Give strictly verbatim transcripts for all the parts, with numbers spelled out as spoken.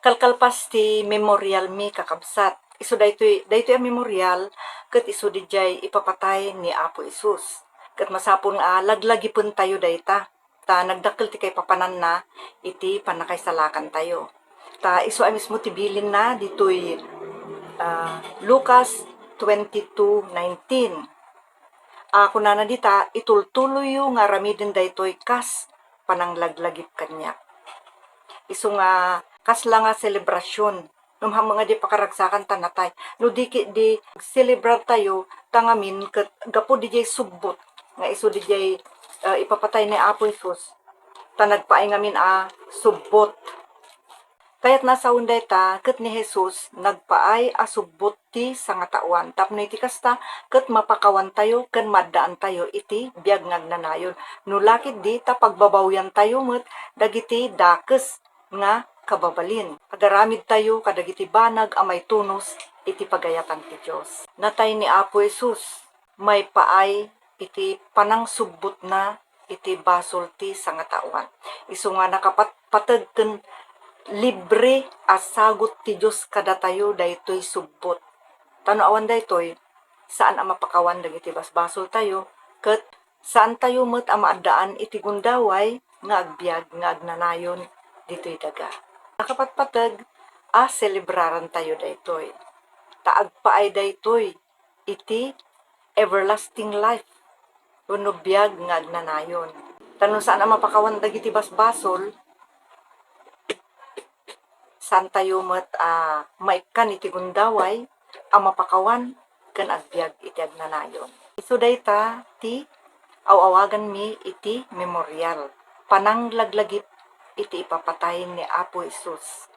Kalkalpas ti memorial mi, kakabsat. Isu daytoy, daytoy a memorial, ket isu didiay ipapatay ni Apo Jesus. Ket masapul nga laglagipentayo dayta, ta nagdakkel ti kaipapananna iti pannakaisalakantayo. Ta isu a mismo ti bilinna ditoy, ah, Lucas twenty-two nineteen. A, kunana dita, "Itultuloyyo nga aramiden daytoy kas pananglaglagip kaniak." Isu nga kasla nga selebrasion, ngem ammom nga di pakaragsakan ta natay. No di ketdi, selebrar tayo, ta ngamin ket gapu didiay subbot nga isu didiay, ah, ipapatay ni Apo Jesus, ta nagpaay ngamin a subbot. Kayatna a sawen dayta, ket ni Jesus nagpaay a subbot ti sangataoan. Tapno iti kasta, ket mapakawantayo ken maaddaantayo iti biag nga agnanayon. No la ketdi, ta pagbabawiantayo met dagiti dakes nga kababalin. Agaramidtayo kadagiti banag a maitunos iti pagayatan ti Dios. Natay ni Apo Jesus, maipaay iti panangsubbotna iti basol ti sangataoan. Isu nga nakapatpateg ken libre a sagut ti Dios kadatayo daytoy subbot. Ta no awan daytoy, saan a mapakawan dagiti basbasoltayo, ket saantayo met a maaddaan iti gundaway nga agbiag nga agnanayon ditoy daga. Nakapatpateg a selebrarantayo daytoy. Ta agpaay daytoy iti everlasting life wenno biag nga agnanayon. Ta no saan a mapakawan dagiti basbasol, saantayo met a maikkan iti gundaway a mapakawan ken agbiag iti agnanayon. Isu dayta ti aw-awaganmi iti memorial, pananglaglagip iti ipapatay ni Apo Jesus.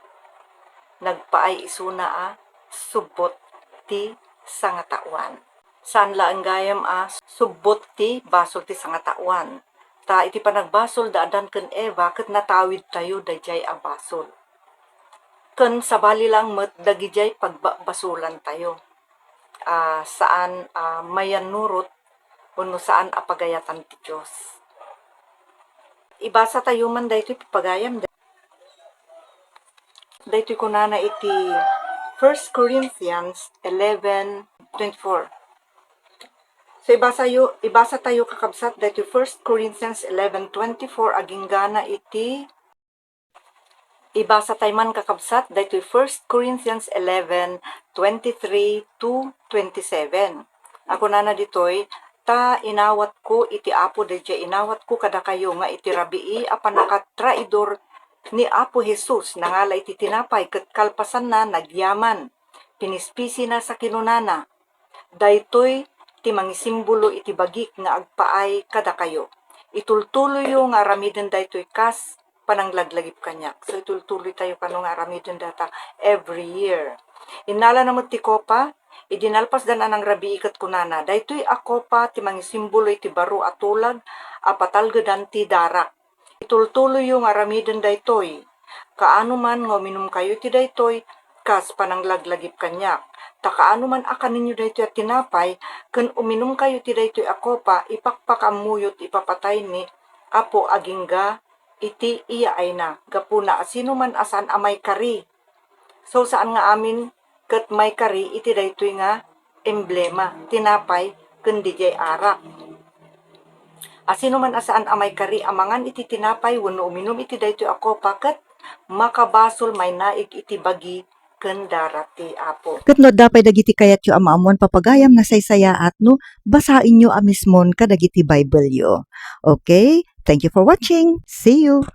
Nagpaay isuna a subbot ti sangataoan. Saan laeng gayam a subbot ti basol ti sangataoan. Ta iti panagbasol da Adan ken Eva ket natawidtayo daydiay a basol. Ken sabali laeng met dagidiay pagbabasolantayo. Ah, saan a mayannurot wenno saan a pagayatan ti Dios. Ibasatayo man daytoy pagayam. Daytoy kunana iti First Corinthians eleven twenty-four. So, ibasayo, ibasatayo, kakabsat, daytoy First Corinthians eleven twenty-four, aginggana iti, ibasatay man, kakabsat, daytoy First Corinthians eleven twenty-three to twenty-seven. A kunana ditoy, "Ta inawatko iti Apo daydiay inawatko kadakayo nga iti rabii a pannakatraidor ni Apo Jesus, nangala iti tinapay ket kalpasanna, nagyaman, pinispisina sa kinunana, 'Daytoy ti mangisimbolo iti bagik nga agpaay kadakayo. Itultuloyyo nga aramiden daytoy kas pananglaglagip kaniak.'" So, itultuloytayo kano nga aramiden dayta every year. Innalana met ti kopa, idi nalpasdan a nangrabii ket kunana, "Daytoy a kopa ti mangisimbolo iti baro a tulag a patalgedan ti darak. Itultuloyyo nga aramiden daytoy. Kaano man nga uminumkayo iti daytoy kas pananglaglagip kaniak. Ta kaano man a kanenyo daytoy a tinapay ken uminumkayo iti daytoy a kopa, ipakpakaammoyo ti ipapatay ni Apo agingga iti iyaayna. Gapuna a sinoman a saan a maikari." So, saan nga amin ket maikari iti daytoy nga emblema, tinapay ken didiay arak. A sinoman a saan a maikari a mangan iti tinapay wenno uminum iti daytoy a kopa ket makabasol mainaig iti bagi ken darak ti Apo. Ket no adda pay dagiti kayatyo a maammoan, papagayam, nasaysayaat no basaenyo a mismon kadagiti Bible-yo. Okay? Thank you for watching. See you!